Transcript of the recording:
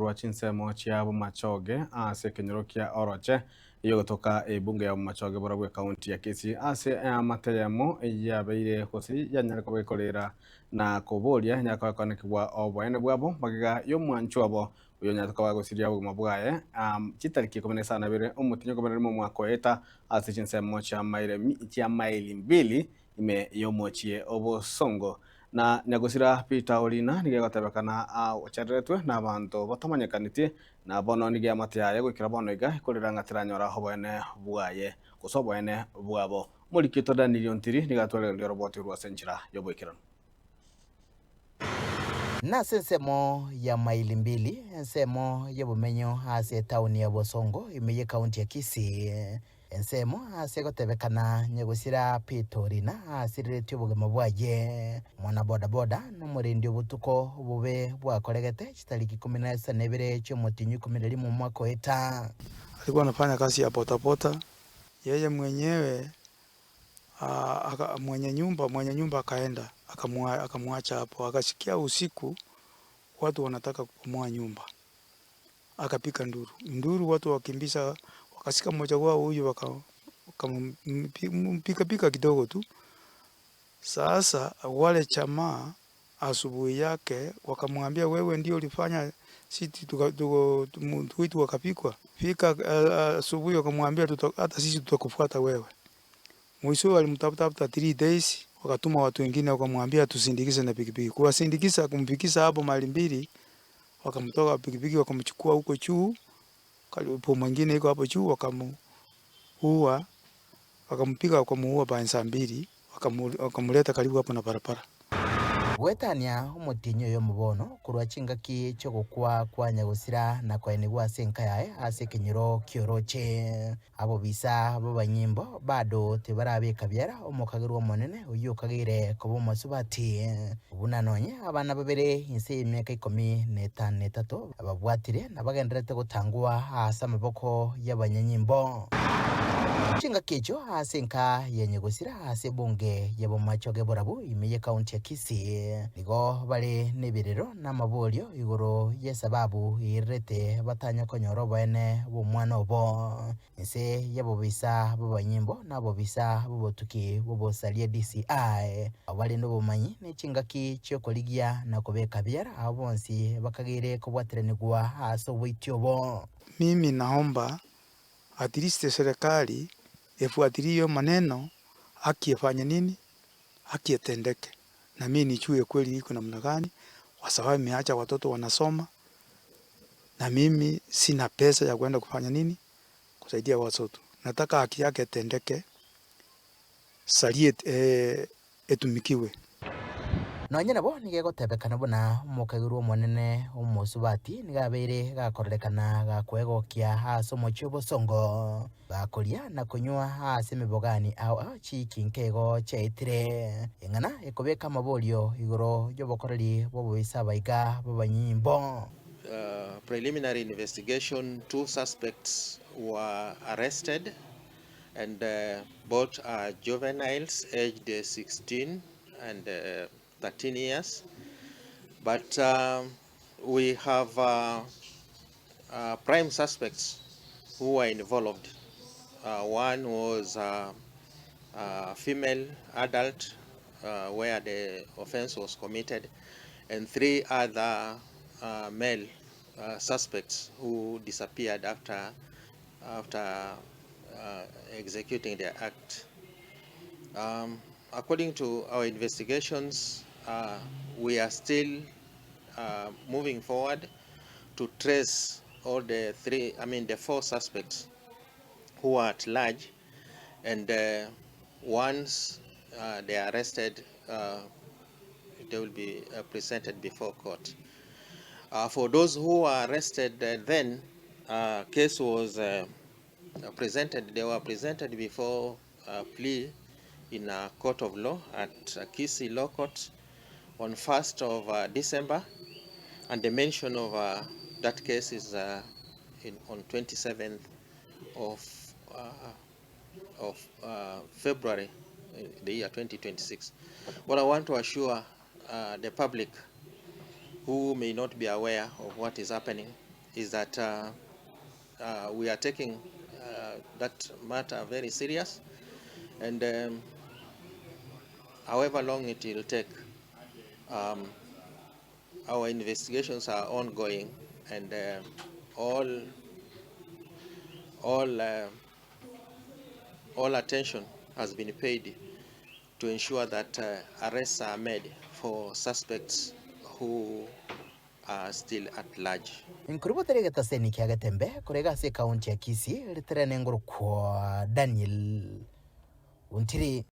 Korwa chinsemo chia Bomachoge ase ekenyoro kia Oroche, eyogotoka ebunge ya Bomachoge borobwo ekaunti ya Kisii ase eamate eyemo yabeire gose yanyare koba ekorera na koboria enyare koba ekonekigwa oboene bwabo magega y'omwancho obo oyonyarete koba agosiria obogima bwaye chitariki ikomi na isano na ibere omotienyi okobe na rimo omwaka oeta ase chinsemo chia maili mbili ime y'omochie obosongo. Na nyagosira Peter Orina nigo egotebekana agochereretwe nabanto batamanyekaneti, na bono nigo eamate yaye goikera bono iga ekorera ng'a teranyora oboene bwaye, gose oboene bwabo. Omoriki oito Daniel Ontiri nigo atwerererie oroboti orwo ase enchera y'oboikeranu. Nase ensemo ya maili mbili, ensemo y'obomenyo ase etaoni ya Bosongo ime y'ekaunti ya Kisii, Ensemo aase gotebekana nyagosira Peter Orina aasiriretie obogima bwaye. Omwana bodaboda nomorendi obotuko obobe bwakoregete chitariki ikomi na isano na ibere chi'omotienyi ikomi na rimo omwaka oeta. Alikuwa anafanya kazi ya bodaboda, yeye mwenyewe mwenye nyumba mwenye nyumba akaenda akamwacha hapo, akasikia usiku watu wanataka kubomoa nyumba. Akapika nduru nduru watu wakimbisa wakasika mmoja wao huyu wakampika pika kidogo tu. Sasa wale jamaa asubuhi yake wakamwambia wewe ndio ulifanya sisi mtu wetu akapikwa. Fika asubuhi wakamwambia hata sisi tutakufuata wewe. Mwishowe walimtafuta after 3 days wakatuma watu wengine wakamwambia tusindikize na pikipiki. Kuwasindikiza kumfikisha hapo maili mbili wakamtoa pikipiki wakamchukua huko juu, boma ingine iko hapo juu wakamuua, wakampiga wakamuua by saa mbili wakamuleta karibu hapo na barabara. Goetania omotienyi oyomo bono korwa chingaki chi'ogokwa kwa nyagosira na koenigwa ase enka yaye ase ekenyoro ki'orooche. Abobisa b'abanyimbo bado tibarabeka biara omokagerwa omonene oyio okageire koba omosubati, buna nonye abana babere inse y'emiaka ikomi na etano na etato babwatire na bagendererete gotangwa ase amaboko y'abanyanyimbo. Chingaki echio ase enka ya Nyagosira ase ebunge y'Abomachoge Borabu ime y'ecounty ya Kisii nigo bare nebirero na amaborio igoro y'esababu eirerete batanya konyora oboene bw'omwana obo. Inse y'abobisa b'abanyimbo na abobisa b'obotuki bw'obosaria DCI, abwo bare nobomanyi ne chingaki chi'okorigia na kobeka biara, abwo bonsi bakageire kobwatiranigwa ase oboiti obo. Mimi naomba at least serikali efuatilie hiyo maneno haki ifanye nini? Haki itendeke na mimi nijue kweli iko namna gani kwa sababu imeacha watoto wanasoma na mimi sina pesa ya kwenda kufanya nini? Kusaidia watoto. Nataka haki yake itendeke sarie etumikiwe. Nonya nabo nigo egotebekana buna omokagerwa omonene omosubati nigo abeire gakororekana gakwegokia ase omochie obosongo, gakoria na konywa ase emebogani ao ao chiiki nkeigo chiaetire, eng'ana ekobeka amaborio igoro y'obokoreri bw'obobisa abaiga b'abanyimbo. Preliminary investigation, two suspects were arrested and both are juveniles aged 16 and 13 years but we have prime suspects who were involved. One was a female adult where the offense was committed and three other male suspects who disappeared after after executing their act. According to our investigations, we are still moving forward to trace all the three, I mean the four suspects who are at large and once they are arrested, they will be presented before court. For those who were arrested then, case was presented, they were presented before a plea in a court of law at Kisii Law Court on 1st of December, and the mention of that case is on 27th of February the year 2026. What I want to assure the public who may not be aware of what is happening. is that we are taking that matter very serious and however long it will take, our investigations are ongoing and all attention has been paid to ensure that arrests are made for suspects who are still at large. Nkorwa botere egetaseni kia Getembe korega ase ekaunti ya Kisii, ritere nengoro kwa Daniel Ontiri.